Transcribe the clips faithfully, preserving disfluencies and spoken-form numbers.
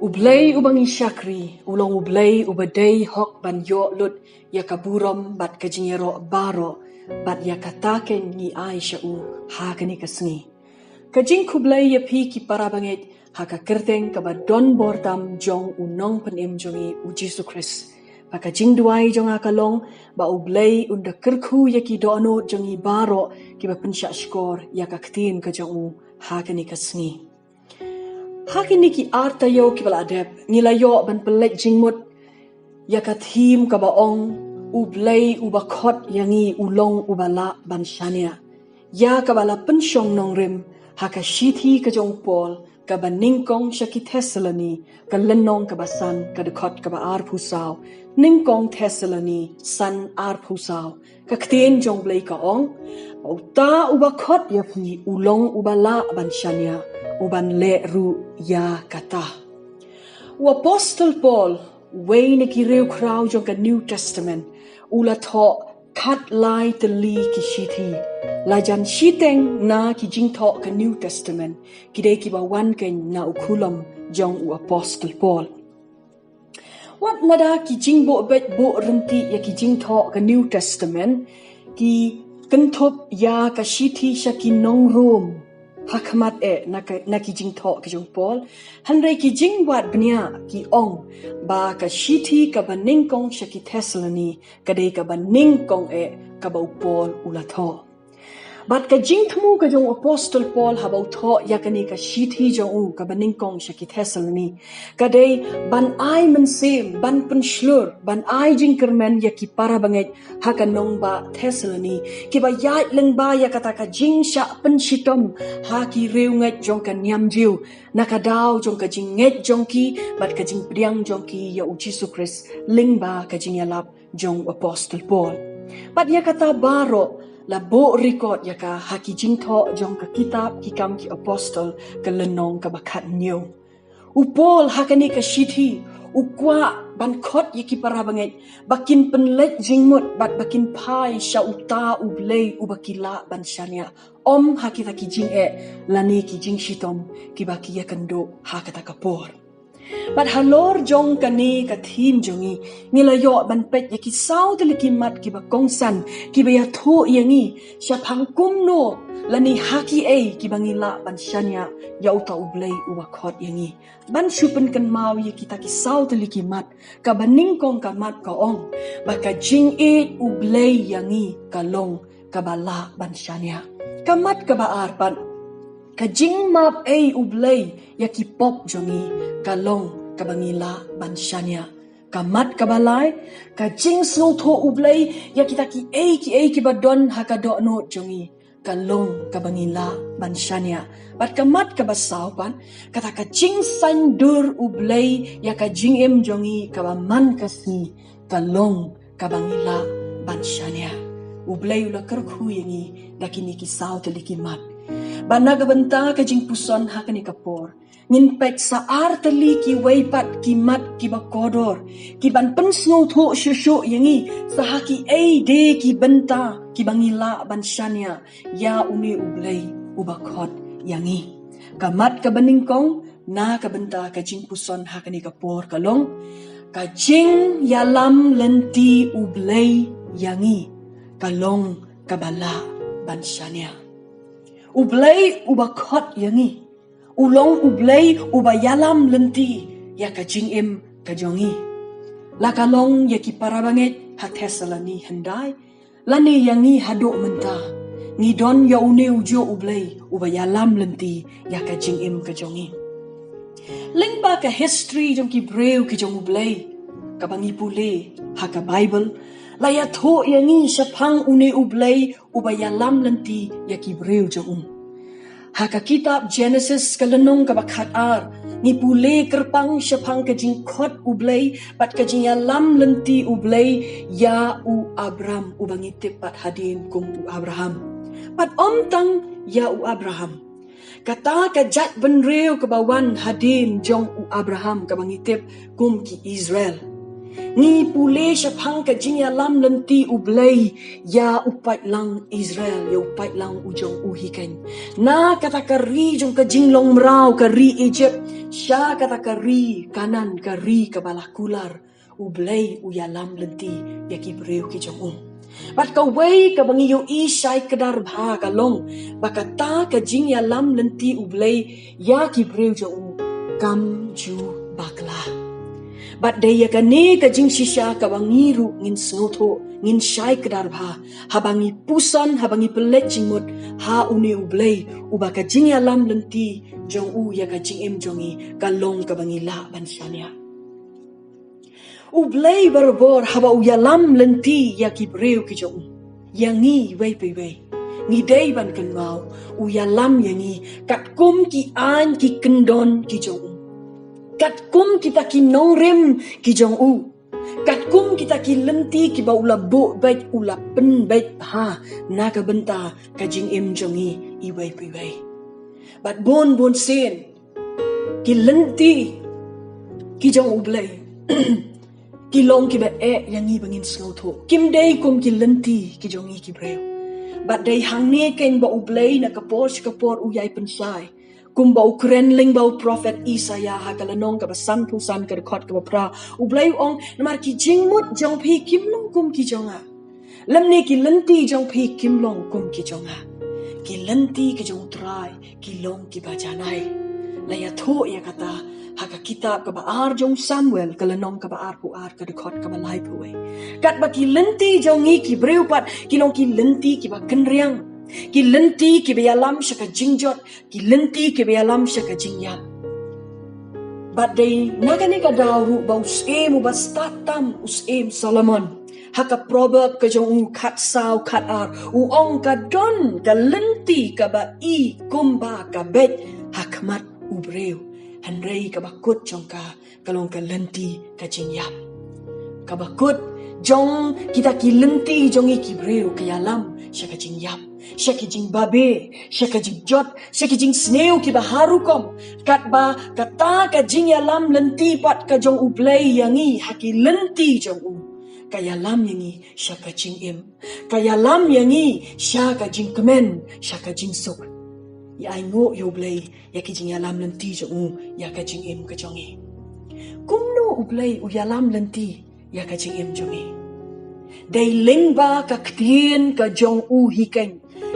U Blei uba ngi shakri u long U Blei uba dei hok ban ïoh lut ïa ka burom bad ka jingïaroh baroh, bad ïa kata keiñ ngi ai sha u ha kane ka sngi. Ka jingkhublei ïa phi ki para bangeit ha ka kyrteng kaba don bor tam jong u Nongpynim jong ngi u Jisu Khrist. Ba ka jingduwai jong nga ka long ba U Blei un da kyrkhu ïa ki dohnud jong ngi baroh kiba pynshah shkor ïa ka ktien ka jong u ha kane ka sngi. Ha kine ki ar taïew kiba la dep ngi la ïoh ban pynleit jingmut ïa ka thim kaba ong U Blei uba khot ïa ngi u long uba lah ban shaniah, ïa kaba la pynshong nongrim ha ka shithi ka jong u Paul kaba nyngkong sha ki Thessaloni, ka lynnong kaba san, ka dkhot kaba arphew saw. Nyngkong Thessaloni san arphew saw. Ka ktien jong U Blei ka ong, uta uba khot ïa phi u long uba lah ban shaniah, uban leh ruh ïa kata. U Apostol Paul, uwei na ki riewkhraw jong ka New Testament, u la thoh khatlai tylli ki shithi. La jan shiteng na ki jingthoh ka New Testament ki dei kiba wan keiñ na u khulom jong u Apostol Paul. Wat lada ki jingbuh beit buh ryntih ïa ki jingthoh ka New Testament ki kynthup ïa ka shithi sha ki nong Rom ha khmat eh na, ka, na ki jingthoh ki jong u Paul. Hynrei ki jingwad bniah ki ong ba ka shithi kaba nyngkong sha ki Thessaloni ka dei kaba nyngkong eh kaba u Paul u la thoh. Bad ka jingthmu ka jong u Apostol Paul haba u thoh ïa kane ka shithi jong u kaba nyngkong sha ki Thessaloni ka dei ban ai mynsiem, ban pynshlur, ban ai jingkyrmen ïa ki para bangeit ha ka nongbah Thessaloni kiba ïaid lyngba ïa kata ka jingshah pynshitom ha ki riewngeit jong ka niam Jiw na ka daw jong ka jingngeit jong ki bad ka jingpdiang jong ki ïa u Jisu Khrist lyngba ka jingïalap jong u Apostol Paul. Bad ïa kata baroh la buh record ïa ka ha ki jingthoh jong ka kitab Ki Kam ki Apostol ka lynnong kaba khathynñiew. U Paul ha kane ka shithi u kwah ban khot ïa ki para bangeit ba kin pynleit jingmut bad ba kin phai sha uta U Blei uba ki lah ban shaniah, ym ha kita ki jingeh lane ki jingshitom kiba ki ïakynduh ha kata ka por. Bad halor jong kane ka thim jong ngi, ngi la ïoh ban peit ïa ki saw tylli ki mat kiba kongsan kiba ïathuh ïa ngi shaphang kumno lane ha kiei kiba ngi lah ban shaniah ïa uta U Blei uba khot ïa ngi. Ban shu pynkynmaw ïa kita ki saw tylli ki mat, kaba nyngkong ka mat ka ong ba ka jingïeit U Blei ïa ngi ka long kaba lah ban shaniah. Ka mat kaba ar pat, ka jingmap ei U Blei ïa ki pop jong ngi ka long kaba ngi lah ban shaniah. Ka mat kaba lai, ka jingsngewthuh U Blei ïa kita kiei kiei kiba don ha ka dohnud jong ngi ka long kaba ngi lah ban shaniah. Bad ka mat kaba saw pat, kata ka jingsaiñdur U Blei ïa ka jingim jong ngi kaba man ka sngi ka long kaba ngi lah ban shaniah. U Blei u la kyrkhu ïa ngi da kine ki saw tylli ki mat. Bad na ka bynta ka jingpuson ha kane ka por, ngin peit sa ar tylli kiwei pat ki mat kiba kordor kiban pynsngewthuh shuh shuh ïa ngi sa ha kiei de ki bynta kiba ngi lah ban shaniah ïa une U Blei uba khot ïa ngi. Ka mat kaba nyngkong na ka bynta ka jingpuson ha kane ka por ka long, ka jingïalam lynti U Blei ïa ngi ka long kaba lah ban shaniah. U Blei uba khot ïa ngi u long U Blei uba ïalam lynti ïa ka jingim ka jong ngi. La ka long ïa ki para bangeit ha Thessaloni hyndai lane ïa ngi haduh mynta, ngi don ïa une ujuh U Blei uba ïalam lynti ïa ka jingim ka jong ngi. Lyngba ka history jong ki briew ki jong U Blei kaba ngi pule ha ka Bible, la ïathuh ïa ngi shaphang une U Blei uba ïalam lynti ïa ki briew jong u. Ha ka kitab Genesis ka lynnong kaba khatar, ngi pule kyrpang shaphang ka jingkhot U Blei bad ka jingïalam lynti U Blei ïa u Abram uba ngi tip pat hadien kum u Abraham. Bad ym tang ïa u Abraham, kata ka jaitbynriew kaba wan hadien jong u Abraham kaba ngi tip kum ki Israel. Ngi pule shaphang ka jingïalam lynti U Blei ïa u paidlang Israel, ïa u paidlang u jong u hi keiñ. Na kata ka ri jong ka jinglong mraw, ka ri Egypt, Sha kata ka ri Kanaan, ka ri kaba la kular, U Blei u ïalam lynti ïa ki briew ki jong u. Bad kawei kaba ngi ïohi shai kdar bha ka long ba kata ka jingïalam lynti U Blei ïa ki briew jong u kam ju bakla. Bad dei ïa kane ka jingshisha kaba ngi ruh ngin sngewthuh, ngin shai kdar bha haba ngi puson, haba ngi pynleit jingmut ha une U Blei uba ka jingïalam lynti jong u ïa ka jingim jong ngi ka long kaba ngi lah ban shaniah. U Blei barabor haba u ïalam lynti ïa ki briew ki jong u, ïa ngi iwei pa iwei, ngi dei ban kynmaw u ïalam ïa ngi katkum ki aiñ ki kyndon ki jong u, katkum kita ki nongrim ki jong u, katkum kita ki lynti kiba u la buh beit, u la pynbeit bha na ka bynta ka jingim jong ngi iwei pa iwei. Bad bun bun sien ki lynti ki jong U Blei ki long kiba eh ïa ngi ba ngin sngewthuh. Kim dei kum ki lynti ki jong ngi ki briew. Bad dei hangne keiñ ba U Blei na ka por sha ka por u ïai pynshai. Kumba u kren lyngba u prophet Isaiah ha ka lynnong kaba sanphew san, ka dkhot kaba phra, U Blei u ong, namar ki jingmut jong phi kim long kum ki jong nga, lymne ki lynti jong phi kim long kum ki jong nga. Ki lynti ki jong U Trai ki long kiba janai. La ïathuh ïa kata ha ka kitab kaba ar jong Samuel, ka lynnong kaba arphew ar, ka dkhot kaba laiphew wei. Katba ki lynti jong ngi ki briew pat ki long ki lynti kiba kynriang, ki lynti kiba ïalam sha ka jingjot, ki lynti kiba ïalam sha ka jingïap. Bad dei na kane ka daw ruh ba u syiem uba stad tam, u syiem Solomon, ha ka Proverb ka jong u khatsaw khatar, u ong, ka don ka lynti kaba i kumba ka beit ha khmat u briew, hynrei kaba kut jong ka ka long ka lynti ka jingïap. Kaba kut jong kita ki lynti jong ngi ki briew ka ïalam sha ka jingïap, sha ki jingbabe, sha ka jingjot, sha ki jingsniew kiba har rukom. Katba kata ka jingïalam lynti pat ka jong U Blei ïa ngi ha ki lynti jong u ka ïalam ïa ngi sha ka jingim, ka ïalam ïa ngi sha ka jingkmen, sha ka jingsuk. Ïa ainguh ïa U Blei ïa ki jingïalam lynti jong u ïa ka jingim ka jong ngi. Kumno U Blei u ïalam lynti ïa ka jingim jong ngi? Dei lyngba ka ktien ka jong u hi keiñ.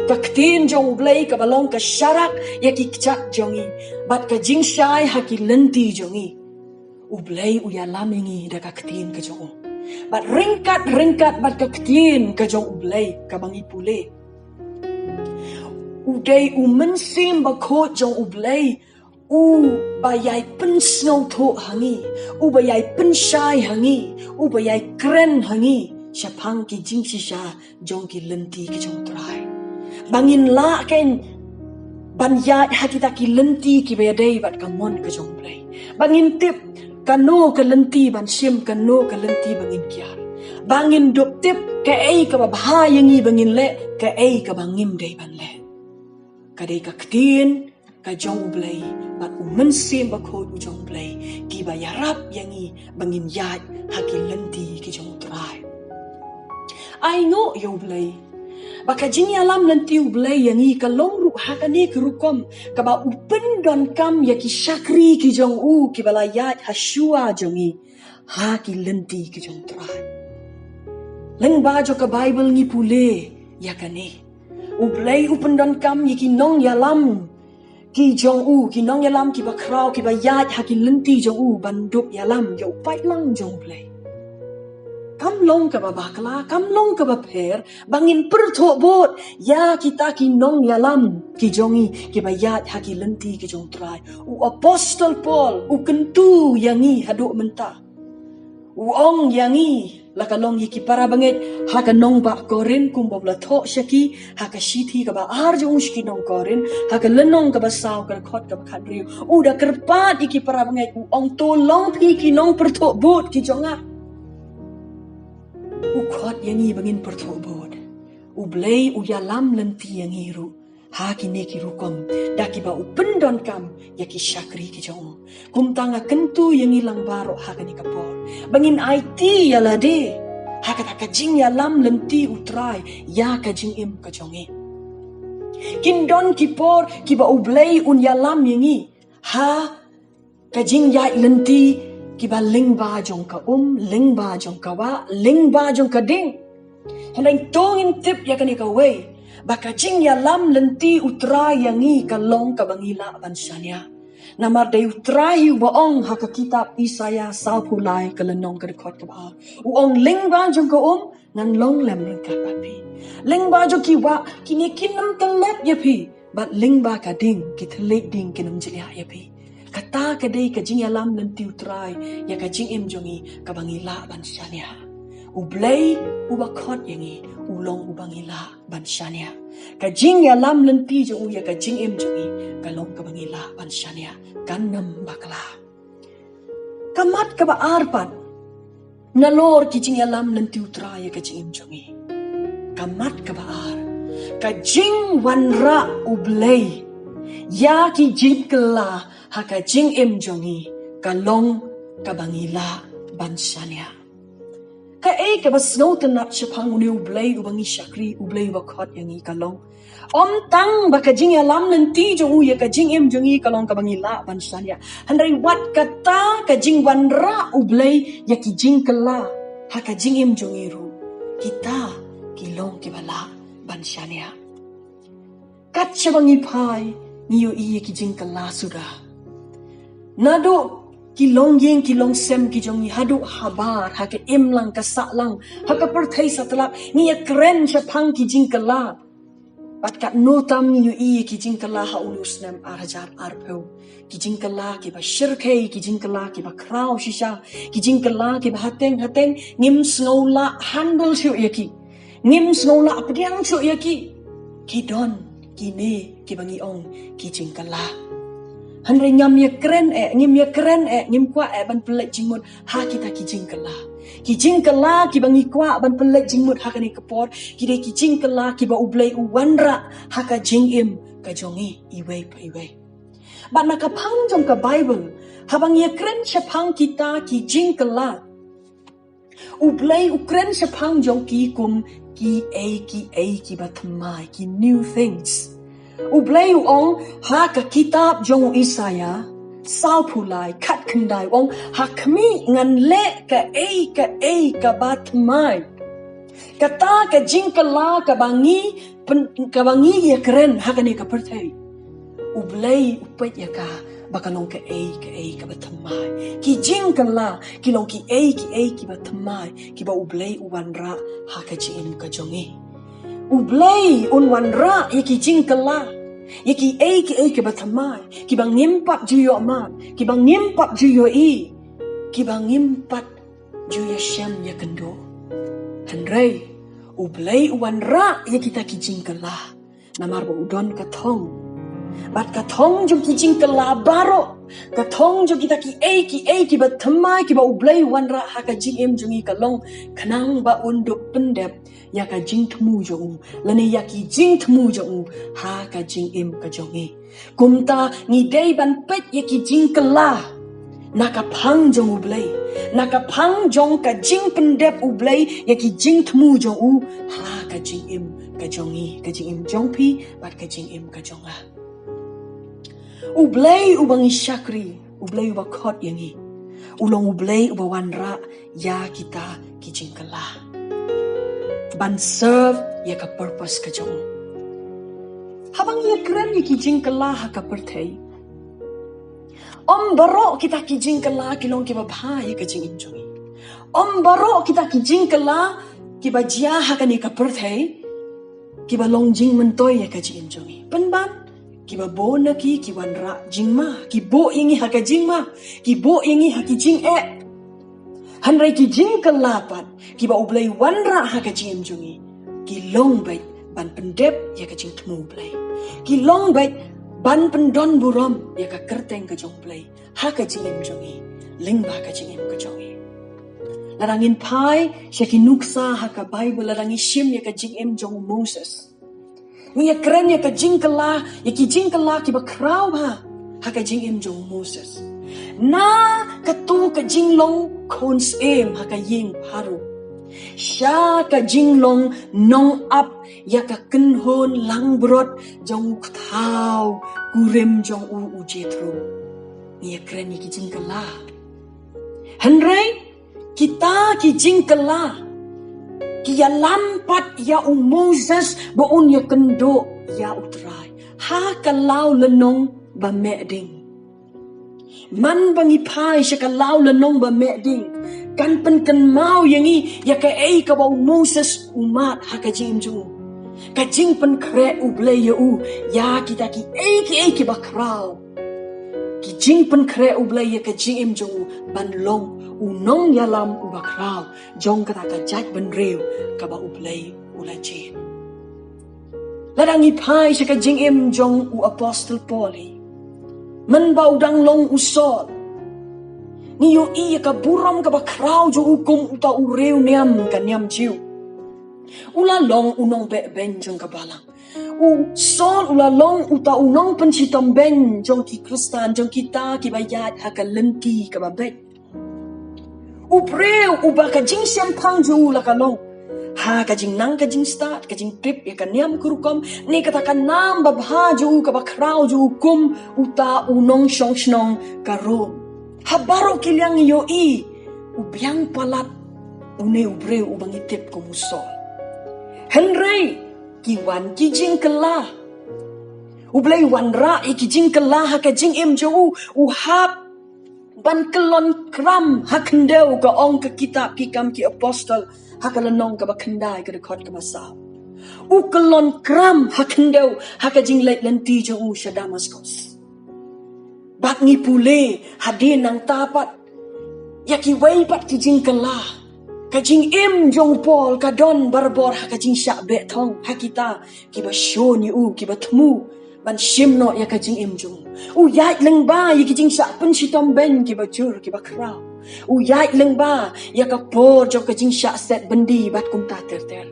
Ka ktien jong U Blei kaba long ka sharak ïa ki kjat jong ngi bad ka jingshai ha ki lynti jong ngi. U Blei u ïalam ïa ngi da ka ktien ka jong u. Bad ryngkat ryngkat bad ka ktien ka jong U Blei kaba ngi pule, u dei U Mynsiem Bakhuid jong U Blei uba ïai pynsngewthuh ha ngi, uba ïai pynshai ha ngi, uba ïai kren ha ngi shaphang ki jingshisha jong ki lynti ki jong U Trai, ba ngin lah keiñ ban ïaid ha kita ki lynti kiba ïadei bad ka mon ka jong U Blei, ba ngin tip kano ka lynti ban shim, kano ka lynti ba ngin kiar, ba ngin dup tip kaei kaba bha ïa ngi ba ngin leh, kaei kaba ngim dei ban leh. Ka dei ka ktien ka jong U Blei bad U Mynsiem Bakhuid u jong U Blei kiba ïarap ïa ngi ba ngin ïaid ha ki lynti ki jong U Trai. Ainguh ïa U Blei ba ka jingïalam lynti U Blei ïa ngi ka long ruh ha kane ka rukom kaba u pyndonkam ïa ki shakri ki jong u kiba la ïaid ha shuwa jong ngi ha ki lynti ki jong U Trai. Lyngba jong ka Baibl ngi pule ïa kane. U Blei u pyndonkam ïa ki nongïalam ki jong u, ki nongïalam kiba khraw, kiba ïaid ha ki lynti jong u ban dup ïalam ïa u paidlang jong U Blei. Kam long kaba bakla, kam long kaba pher ba ngin pyrthuh bud ïa kita ki nongïalam ki jong ngi kiba ïaid ha ki lynti ki jong U Trai. U Apostol Paul u kyntu ïa ngi haduh mynta. U ong ïa ngi, la ka long ïa ki para bangeit ha ka nongbah Korinth, kumba u la thoh sha ki ha ka shithi kaba ar jong u sha ki nong Korinth, ha ka lynnong kaba saw, ka dkhot kaba khathynriew, u da kyrpad ïa ki para bangeit, u ong, to long phi ki nongpyrthuh bud ki jong nga. U khot ïa ngi ba ngin pyrthuh bud. U Blei u ïalam lynti ïa ngi ruh ha kine ki rukom da kiba u pyndonkam ïa ki shakri ki jong u. Kumta nga kyntu ïa ngi lang baroh ha kane ka por ba ngin aiti ïa lade ha kata ka jingïalam lynti U Trai ïa ka jingim ka jong ngi. Kin don ki por kiba U Blei un ïalam ïa ngi ha Ka jingïaid lynti kiba lyngba jong ka um, lyngba jong ka wah, lyngba jong ka ding. Hynrei to ngin tip ïa kane kawei, ba ka jingïalam lynti U Trai ïa ngi ka long kaba ngi lah ban shaniah. Namar dei U Trai hi uba ong ha ka kitab Isaïah sawphew lai ka lynnong ka dkhot kaba ar. U ong lyngba jong ka um ngan long lem ryngkat bad phi. Lyngba jong ki wah kine kin ym tyllep ïa phi. Bad lyngba ka ding ki thylliej ding kin ym jliah ïa phi. Kata ka dei ka jingïalam lynti U Trai ïa ka jingim jong ngi kaba ngi lah ban shaniah. U Blei uba khot ïa ngi u long uba ngi lah ban shaniah. Ka jingïalam lynti jong u ïa ka jingim jong ngi ka long kaba ngi lah ban shaniah. Kan ym bakla. Ka mat kaba ar pat nalor ki jingïalam lynti U Trai ïa ka jingim jong ngi. Ka mat kaba ar, ka jingwanrah U Blei ïa ki jingkylla ha ka jingim jong ngi ka long kaba ngi lah ban shaniah. Kaei kaba sngewtynnat shaphang une U Blei uba ngi shakri, U Blei uba khot ïa ngi ka long, ym tang ba ka jingïalam lynti jong u ïa ka jingim jong ngi ka long kaba ngi lah ban shaniah, hynrei wat kata ka jingwanrah U Blei ïa ki jingkylla ha ka jingim jong ngi ruh, kita ki long kiba lah ban shaniah. Kat shaba ngi phai ngi ïohi ïa ki jingkylla suda. Naduh ki longïing ki longsem ki jong ngi haduh habar ha ka imlang ka sahlang ha ka pyrthei satlak ngi ïakren shaphang ki jingkylla. Bad katno tam ngi ïohi ïa ki jingkylla ha une u snem ar hajar arphew. Ki jingkylla kiba shyrkhei, ki jingkylla kiba khraw shisha, ki jingkylla kiba hateng hateng ngim sngew lah handle shuh ïa ki. Ngim sngew lah pdiang shuh ïa ki. Ki don kine kiba ngi ong ki jingkylla. Hynrei ngam ïakren eh, ngim ïakren eh, ngim kwah eh ban pynleit jingmut ha kita ki jingkylla. Ki jingkylla kiba ngi kwah ban pynleit jingmut ha kane ka por ki dei ki jingkylla kiba U Blei u wanrah ha ka jingim ka jong ngi iwei pa iwei. Bad na ka phang jong ka Baibl, haba ngi ïakren shaphang kita ki jingkylla, U Blei u kren shaphang jong ki kum kiei kiei kiba thymmai, ki new things. U Blei u ong ha ka kitab jong u Isaïah sawphew lai khatkhyndai u ong, ha khmih ngan leh kaei kaei kaba thymmai. Kata ka jingkylla kaba ngi pyn-, kaba ngi ïakren ha kane ka pyrthei, U Blei u peit ïa ka ba ka long kaei kaei kaba thymmai. Ki jingkylla ki long kiei kiei kiba thymmai kiba U Blei u wanrah ha ka jingim ka jong ngi. U Blei un wanrah ïa ki jingkylla, ïa kiei kiei kiba thymmai, kiba ngim pat ju ïoh mad, kiba ngim pat ju ïohi, kiba ngim pat ju ïashem ïakynduh. Hynrei U Blei u wanrah ïa kita ki jingkylla namar ba u don ka thong. Bad ka thong jong ki jingkylla baroh, ka thong jong kita kiei kiei kiba thymmai kiba U Blei u wanrah ha ka jingim jong ngi ka long khnang ba un dup pyndep ïa ka jingthmu jong u, lane ïa ki jingthmu jong u ha ka jingim ka jong ngi. Kumta ngi dei ban peit ïa ki jingkylla na ka phang jong U Blei, na ka phang jong ka jingpyndep U Blei ïa ki jingthmu jong u ha ka jingim ka jong ngi, ka jingim jong phi bad ka jingim ka jong nga. U Blei uba ngi shakri, U Blei uba khot ïa ngi, u long U Blei uba wanrah ïa kita ki jingkylla ban serve ïa ka purpose ka jong u. Haba ngi ïakren ïa ki jingkylla ha ka pyrthei, ym baroh kita ki jingkylla ki long kiba bha ïa ka jingim jong ngi. Ym baroh kita ki jingkylla kiba jia ha kane ka pyrthei kiba long jingmyntoi ïa ka jingim jong ngi. Pynban kiba bun na ki ki wanrah jingma, ki buh ïa ngi ha ka jingma, ki buh ïa ngi ha ki jingeh. Hynrei ki jingkylla pat kiba U Blei wanrah ha ka jingim jong ngi, ki long beit ban pyndep ïa ka jingthmu U Blei, ki long beit ban pyndon burom ïa ka kyrteng ka jong U Blei ha ka jingim jong ngi, lyngba ka jingim ka jong ngi. Lada ngin phai sha ki nuksa ha ka Baibl, lada ngi shim ïa ka jingim jong u Moses, ngi ïakren ïa ka jingkylla, ïa ki jingkylla kiba khraw bha ha ka jingim jong u Moses. Na kato ka jinglong khun syiem ha ka ïing Pharaoh, sha ka jinglong nongap ïa ka kynhun langbrot jong u kthaw kurim jong u, u Jethro. Ngi ïa kren ïa ki jingkylla. Hynrei kita ki jingkylla ki ïalam pat ïa u Moses ba un ïakynduh ïa U Trai ha ka law lynnong ba meh ding. Man ba ngi phai sha ka law lynnong ba meh ding, kan pynkynmaw ïa ngi ïa kaei kaba u Moses u mad ha ka jingim jong u. Ka jingpynkhreh U Blei ïa u ïa kita kiei kiei kiba khraw. Ki jingpynkhreh U Blei ïa ka jingim jong u ban long u nongïalam uba khraw jong kata ka jaitbynriew kaba U Blei u la jied. Lada ngi phai sha ka jingim jong u Apostol Paul hi, mynba u dang long u Saul, ngi ïohi ïa ka burom kaba khraw jong u kum uta u riewniam ka niam Jiw. U la long u nongbeh beiñ jong ka balang. U Saul u la long uta u nongpynshitom beiñ jong ki Khristan, jong kita kiba ïaid ha ka lynti kaba beit. U briew uba ka jingshemphang jong u la ka long ha ka jingnang ka jingstad, ka jingtip ïa ka niam ka rukom, ne kata ka nam babha jong u kaba khraw jong u kum uta u nongshong shnong ka Rom. Ha baroh ki liang ngi ïohi u biang palat une u briew uba ngi tip kum u Saul. Hynrei ki wan ki jingkylla. U Blei u wanrah ïa ki jingkylla ha ka jingim jong u, u hap ban kyllon kram ha khyndew, ka ong ka kitab Ki Kam ki Apostol ha ka lynnong kaba khyndai, ka dkhot kaba saw. U kyllon kram ha khyndew ha ka jingleit lynti jong u sha Damaskos. Bad ngi pule hadien nangta pat ïa kiwei pat ki jingkylla. Ka jingim jong u Paul ka don barabor ha ka jingshah beh thong ha kita kiba shun ïa u, kiba thmu ban shim noh ïa ka jingim jong u. U ïaid lyngba ïa ki jingshah pynshitom beiñ kiba jur kiba khraw. U ïaid lyngba ïa ka por jong ka jingshah set byndi bad kumta ter ter.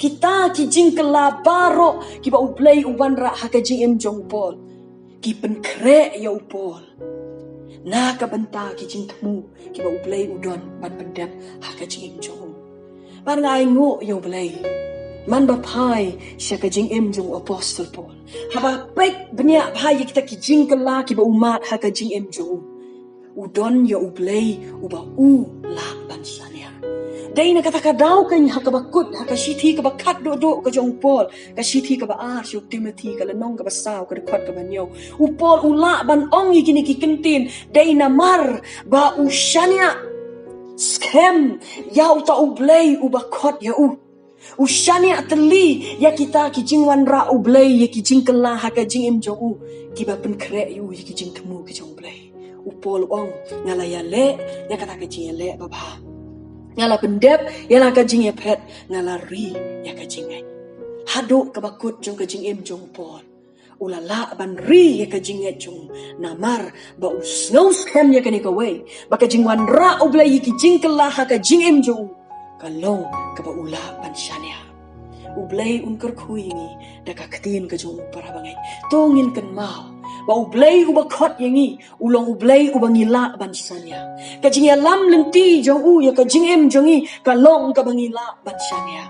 Kita ki jingkylla baroh kiba U Blei u wanrah ha ka jingim jong u Paul, ki pynkhreh ïa u Paul na ka bynta ki jingthmu kiba U Blei u don ban pyndep ha ka jingim jong u. Bad nga ainguh ïa U Blei man ba phai sha ka jingim jong u Apostol Paul, haba peit bniah bha ïa kita ki jingkylla kiba u mad ha ka jingim jong u, u don ïa U Blei uba u lah ban shaniah. Dei na kata ka daw kein ha kaba kut, ha ka shithi kaba khatduh duh ka jong u Paul, ka shithi kaba ar sha u Timothy, ka lynnong kaba saw, ka dkhot kaba hynñiew, u Paul u lah ban ong ïa kine ki kyntien, dei namar ba u shaniah skhem ïa uta U Blei uba khot ïa u. U shaniah tylli ïa kita ki jingwanrah U Blei ïa ki jingkylla ha ka jingim jong u, kiba pynkhreh ïa u ïa ki jingthmu ki jong U Blei. U Paul u ong, nga la ïaleh ïa kata ka jingïaleh babha. Nga la pyndep ïa la ka jingïaphet, nga la ri ïa ka jingngeit. Haduh kaba kut jong ka jingim jong u Paul, u la lah ban ri ïa ka jingngeit jong u, namar ba u sngew skhem ïa kane kawei, ba ka jingwanrah U Blei ïa ki jingkylla ha ka jingim jong u ka long kaba u lah ban shaniah. U Blei un kyrkhu ïa ngi da ka ktien ka jong u, para bangeit. To ngin kynmaw ba U Blei uba khot ïa ngi u long U Blei uba ngi lah ban shaniah. Ka jingïalam lynti jong u ïa ka jingim jong ngi ka long kaba ngi lah ban shaniah.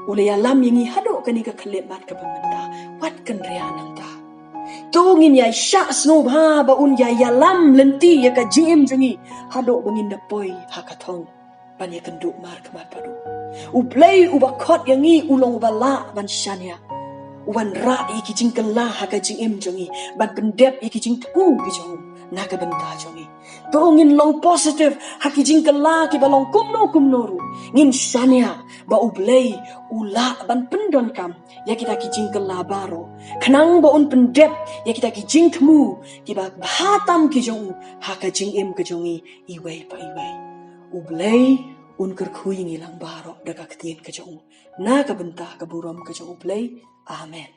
U la ïalam ïa ngi haduh kane ka khyllipmat kaba mynta, wat kynriah nangta. To ngin ïa shah sngewbha ba un ïa ïalam lynti ïa ka jingim jong ngi haduh ba ngin da poi ha ka thong ban ïakynduh markhmat bad u. U Blei uba khot ïa ngi u long uba lah ban shaniah, u wanrah ïa ki jingkylla ha ka jingim jong ngi ban pyndep ïa ki jingthmu ki jong u na ka bynta jong ngi. To ngin long positive ha ki jingkylla kiba long kumno kumno ruh. Ngin shaniah ba U Blei u lah ban pyndonkam ïa kita ki jingkylla baroh, khnang ba un pyndep ïa kita ki jingthmu kiba bha tam ki jong u ha ka jingim ka jong ngi iwei pa iwei. U Blei un kyrkhu ïa ngi lang baroh da ka ktien ka jong u, na ka bynta ka burom ka jong U Blei. Amen.